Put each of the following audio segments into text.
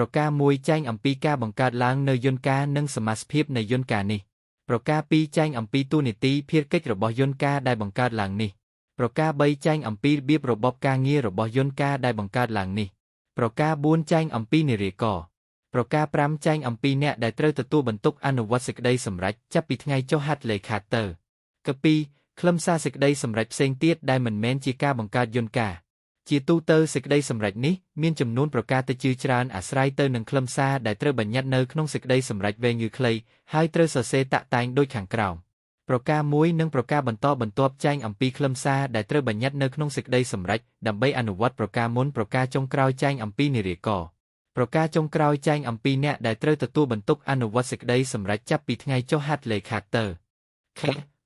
ប្រការ1ចែងអំពីការបង្កើតឡើងនៅយន្តការនិងសមាសភាពនៃយន្តការនេះប្រការ2ចែងអំពីតួនាទីភារកិច្ចរបស់យន្តការដែលបង្កើតឡើងនេះប្រការ3ចែងអំពីរបៀបរបបការងាររបស់យន្តការដែលបង្កើតឡើងនេះប្រការ4ចែងអំពីនិរាករណ៍ប្រការ5ចែងអំពីអ្នកដែលត្រូវទទួលបន្ទុកអនុវត្តសេចក្តីសម្រេចចាប់ពីថ្ងៃចុះហត្ថលេខាទៅក2ខ្លឹមសារសេចក្តីសម្រេចផ្សេងទៀតដែលមិនមែនជាការបង្កើតយន្តការជាទូទៅសេចក្តីសម្រេចនេះមានចំនួនប្រការទៅជាច្រើនអាស្រ័យទៅនឹងខ្លឹមសារដែលត្រូវបញ្ញត្តិនៅក្នុងសេចក្តីសម្រេចវែងឬខ្លីហើយត្រូវសរសេរតាក់តែងដូចខាងក្រោមប្រការ1និងប្រការបន្តបន្ទាប់ចែងអំពីខ្លឹមសារដែលត្រូវបញ្ញត្តិនៅក្នុងសេចក្តីសម្រេចដើម្បីអនុវត្តប្រការមុនប្រការចុងក្រោយចែងអំពីនិរាករណ៍ប្រការចុងក្រោយចែងអំពីអ្នកដែលត្រូវទទួលបន្ទុកអនុវត្តសេចក្តីសម្រេចចាប់ពីថ្ងៃចុះហត្ថលេខាទៅខ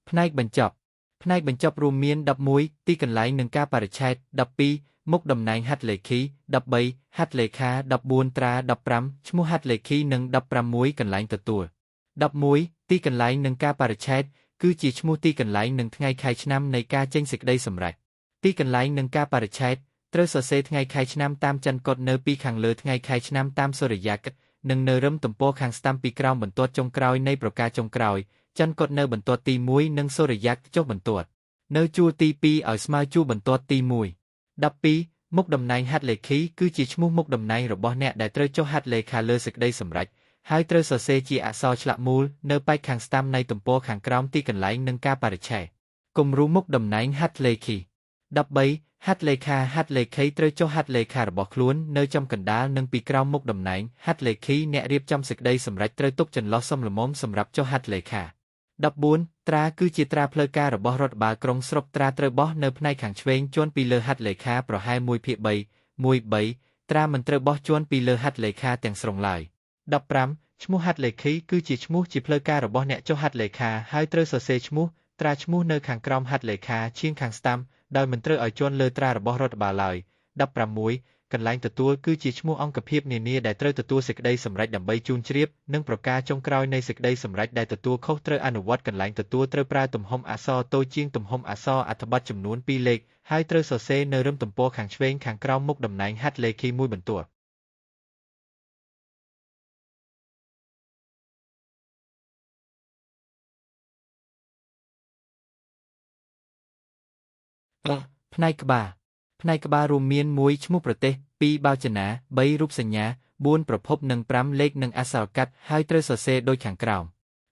ផ្នែកបញ្ចប់ផ្នែកបញ្ចប់រួមមាន11ទីកន្លែងនិងការបរិច្ឆេទ12មុខតំណែងហត្ថលេខី13ហត្ថលេខា14ត្រា15ឈ្មោះហត្ថលេខីនិង16កន្លែងទទួល11ទីកន្លែងនិងការបរិច្ឆេទគឺជាឈ្មោះទីកន្លែងនិងថ្ងៃខែឆ្នាំនៃការចេញសេចក្តីសម្រេចទីកន្លែងនិងការបរិច្ឆេទត្រូវសរសេរថ្ងៃខែឆ្នាំតាមច័ន្ទកុដនៅពីខាងលើថ្ងៃខែឆ្នាំតាមសូរិយាគនិងនៅរឹមទំព័រខាងស្ដាំពីក្រោមបន្ទាត់ចុងក្រោយនៃប្រការចុងក្រោយច័ន្ទកុដនៅបន្ទាត់ទី1និងសូរិយាគចុះបន្ទាត់នៅជួរទី2ឲ្យស្មើជួរបន្ទាត់ទី1 12មុខតំណែងហត្ថលេខីគឺជាឈ្មោះមុខតំណែងរបស់អ្នកដែលត្រូវចុះហត្ថលេខាលើសេចក្តីសម្រេចហើយត្រូវសរសេរជាអក្សរឆ្លាក់មូលនៅប៉ែកខាងស្ដាំនៃទំព័រខាងក្រោមទីកន្លែងនិងការបរិច្ឆេទគំរូមុខតំណែងហត្ថលេខី13ហត្ថលេខាហត្ថលេខីត្រូវចុះហត្ថលេខារបស់ខ្លួននៅចំកណ្ដាលនិងពីក្រោមមុខតំណែងហត្ថលេខីអ្នករៀបចំសេចក្តីសម្រេចត្រូវទុកចន្លោះសមល្មមសម្រាប់ចុះហត្ថលេខា14ត្រាគឺជាត្រាផ្លូវការរបស់រដ្ឋបាលក្រុងស្រុកត្រាត្រូវបោះនៅផ្នែកខាងឆ្វេងជាន់ពីលើហត្ថលេខាប្រហែល1/3 1/3ត្រាមិនត្រូវបោះជាន់ពីលើហត្ថលេខាទាំងស្រុងឡើយ15ឈ្មោះហត្ថលេខីគឺជាឈ្មោះជាផ្លូវការរបស់អ្នកចុះហត្ថលេខាហើយត្រូវសរសេរឈ្មោះត្រាឈ្មោះនៅខាងក្រោមហត្ថលេខាឈៀងខាងស្ដាំដោយមិនត្រូវឲ្យជាន់លើត្រារបស់រដ្ឋបាលឡើយ16កន្លែងទទួលគឺជាឈ្មោះអង្គភាពនានាដែលត្រូវទទួលសេចក្តីសម្រេចដើម្បីជូនជ្រាបនិងប្រការចុងក្រោយនៃសេចក្តីសម្រេចដែលទទួលខុសត្រូវអនុវត្តកន្លែងទទួលត្រូវប្រើទំហំអក្សរតូចជាងទំហំអក្សរអត្ថបទចំនួន2លេខហើយត្រូវសរសេរនៅរឹមទំព័រខាងឆ្វេងខាងក្រោមមុខតំណែងហត្ថលេខីមួយបន្ទាត់ផ្នែកក្បាលផ្នែកក្បាលរួមមាន1ឈ្មោះប្រទេស2បាវចនា3រូបសញ្ញា4ប្រភពនិង5លេខនិងអក្សរកាត់ហើយត្រូវសរសេរដូចខាងក្រោម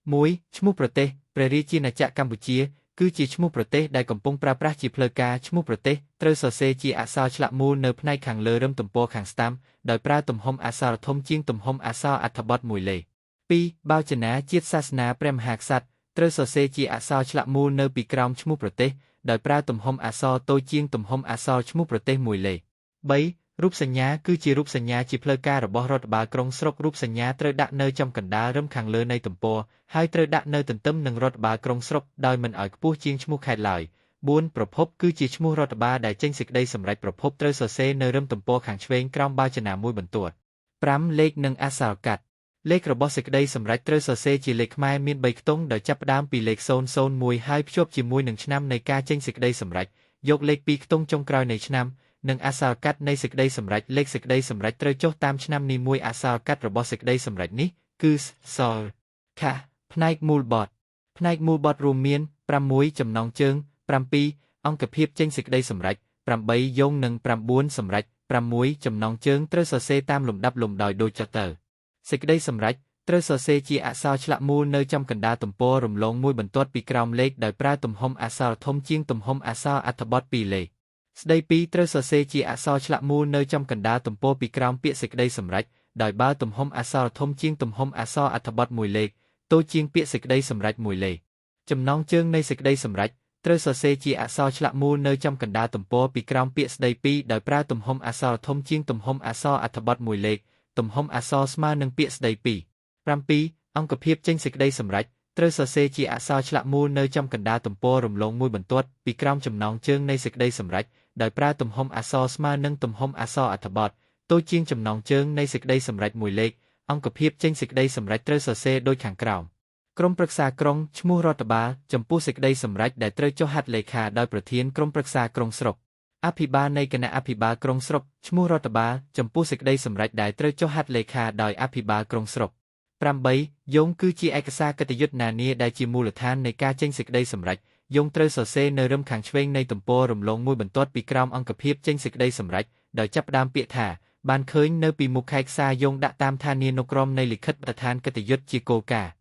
1ឈ្មោះប្រទេសព្រះរាជាណាចក្រកម្ពុជាគឺជាឈ្មោះប្រទេសដែលកំពុងប្រើប្រាស់ជាផ្លូវការឈ្មោះប្រទេសត្រូវសរសេរជាអក្សរឆ្លាក់មូលនៅផ្នែកខាងលើរឹមទំព័រខាងស្ដាំដោយប្រើទំហំអក្សរធំជាងទំហំអក្សរអត្ថបទមួយលេខ2បាវចនាជាតិសាសនាព្រះមហាក្សត្រត្រូវសរសេរជាអក្សរឆ្លាក់មូលនៅពីក្រោមឈ្មោះប្រទេសដោយប្រើទំហំអក្សរតូចជាងទំហំអក្សរឈ្មោះប្រទេសមួយលេខ3រូបសញ្ញាគឺជារូបសញ្ញាជាផ្លូវការរបស់រដ្ឋបាលក្រុងស្រុករូបសញ្ញាត្រូវដាក់នៅចំកណ្ដាលរឹមខាងលើនៃទំព័រហើយត្រូវដាក់នៅទន្ទឹមនឹងរដ្ឋបាលក្រុងស្រុកដោយមិនឲ្យខ្ពស់ជាងឈ្មោះខេត្តឡើយ4ប្រភពគឺជាឈ្មោះរដ្ឋបាលដែលចេញសេចក្តីសម្រេចប្រភពត្រូវសរសេរនៅរឹមទំព័រខាងឆ្វេងក្រោមបាវចនាមួយបន្ទាត់5លេខនិងអក្សរកាត់លេខរបស់សេចក្តីសម្រេចត្រូវសរសេរជាលេខខ្មែរមាន3ខ្ទង់ដោយចាប់ផ្ដើមពីលេខ001ហើយភ្ជាប់ជាមួយនឹងឆ្នាំនៃការចេញសេចក្តីសម្រេចយកលេខ2ខ្ទង់ចុងក្រោយនៃឆ្នាំនិងអក្សរកាត់នៃសេចក្តីសម្រេចលេខសេចក្តីសម្រេចត្រូវចុះតាមឆ្នាំនីមួយអក្សរកាត់របស់សេចក្តីសម្រេចនេះគឺសខផ្នែកមូលបទផ្នែកមូលបទរួមមាន6ចំណងជើង7អង្គភាពចេញសេចក្តីសម្រេច8យោងនិង9សម្រេច6ចំណងជើងត្រូវសរសេរតាមលំដាប់លំដោយដូចតទៅសេចក្តីសម្រេចត្រូវសរសេរជាអក្សរឆ្លាក់មូលនៅចំកណ្ដាលទំព័ររំលងមួយបន្ទាត់ពីក្រោមលេខដោយប្រើទំហំអក្សរធំជាងទំហំអក្សរអត្ថបទ2លេខស្ដីពីត្រូវសរសេរជាអក្សរឆ្លាក់មូលនៅចំកណ្ដាលទំព័រពីក្រោមពាក្យសេចក្តីសម្រេចដោយបើទំហំអក្សរធំជាងទំហំអក្សរអត្ថបទមួយលេខតូចជាងពាក្យសេចក្តីសម្រេចមួយលេខចំណងជើងនៃសេចក្តីសម្រេចត្រូវសរសេរជាអក្សរឆ្លាក់មូលនៅចំកណ្ដាលទំព័រពីក្រោមពាក្យស្ដីពីដោយប្រើទំហំអក្សរធំជាងទំហំអក្សរអត្ថបទមួយលេខទំហំអក្សរស្មើនឹងពាក្យស្ដីពី7អង្គភាពចេញសេចក្តីសម្រេចត្រូវសរសេរជាអក្សរឆ្លាក់មូលនៅចំកណ្ដាលទំព័ររំលងមួយបន្ទាត់ពីក្រោមចំណងជើងនៃសេចក្តីសម្រេចដោយប្រើទំហំអក្សរស្មើនឹងទំហំអក្សរអត្ថបទតូចជាងចំណងជើងនៃសេចក្តីសម្រេចមួយលេខអង្គភាពចេញសេចក្តីសម្រេចត្រូវសរសេរដូចខាងក្រោមក្រុមប្រឹក្សាក្រុងឈ្មោះរដ្ឋបាលចំពោះសេចក្តីសម្រេចដែលត្រូវចុះហត្ថលេខាដោយប្រធានក្រុមប្រឹក្សាក្រុងស្រុក អភិបាលនៃគណៈអភិបាលក្រុងស្រុកឈ្មោះរដ្ឋបាលចំពោះសេចក្តីសម្រេចដែលត្រូវចុះហត្ថលេខាដោយអភិបាលក្រុងស្រុក8យោងគឺជាឯកសារកិត្តិយសនានាដែលជាមូលដ្ឋាននៃការចេញសេចក្តីសម្រេចយោងត្រូវសរសេរនៅរឹមខាងឆ្វេងនៃទំព័ររំលងមួយបន្ទាត់ពីក្រោមអង្គភាពចេញសេចក្តីសម្រេចដោយចាប់ផ្ដើមពាក្យថាបានឃើញនៅពីមុខឯកសារយោងដាក់តាមឋានានុក្រមនៃលិខិតបទដ្ឋានកិត្តិយសជាគោលការណ៍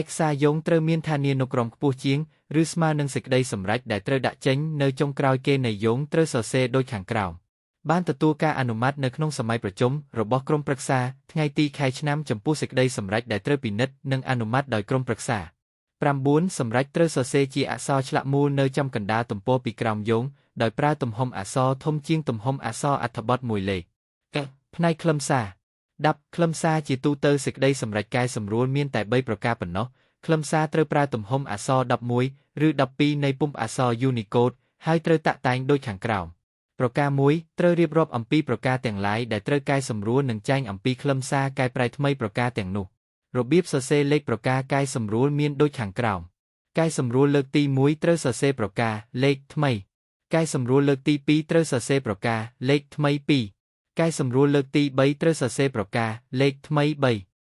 ឯកសារយោងត្រូវមានឋានានុក្រមខ្ពស់ជាងឬស្មើនឹងសេចក្តីសម្រេចដែលត្រូវដាក់ចេញនៅចុងក្រោយគេនៃយោងត្រូវសរសេរដូចខាងក្រោមបានទទួលការអនុម័តនៅក្នុងសម័យប្រជុំរបស់ក្រុមប្រឹក្សាថ្ងៃទីខែឆ្នាំចំពោះសេចក្តីសម្រេចដែលត្រូវពិនិត្យនិងអនុម័តដោយក្រុមប្រឹក្សា9សម្រេចត្រូវសរសេរជាអក្សរឆ្លាក់មូលនៅចំកណ្ដាលទំព័រពីក្រោមយោងដោយប្រើទំហំអក្សរធំជាងទំហំអក្សរអត្ថបទមួយលេខផ្នែកខ្លឹមសារ10ខ្លឹមសារជាទូទៅសេចក្តីសម្រេចកែសម្រួលមានតែ3ប្រការប៉ុណ្ណោះខ្លឹមសារត្រូវប្រើទំហំអក្សរ11ឬ12នៃពុម្ពអក្សរ Unicode ហើយត្រូវតាក់តែងដូចខាងក្រោមប្រការ1ត្រូវរៀបរាប់អំពីប្រការទាំងឡាយដែលត្រូវកែសម្រួលនិងចែងអំពីខ្លឹមសារកែប្រែថ្មីប្រការទាំងនោះរបៀបសរសេរលេខប្រការកែសម្រួលមានដូចខាងក្រោមកែសម្រួលលើកទី1ត្រូវសរសេរប្រការលេខថ្មីកែសម្រួលលើកទី2ត្រូវសរសេរប្រការលេខថ្មី2កែសម្រួលលើកទី3ត្រូវសរសេរប្រការលេខថ្មី3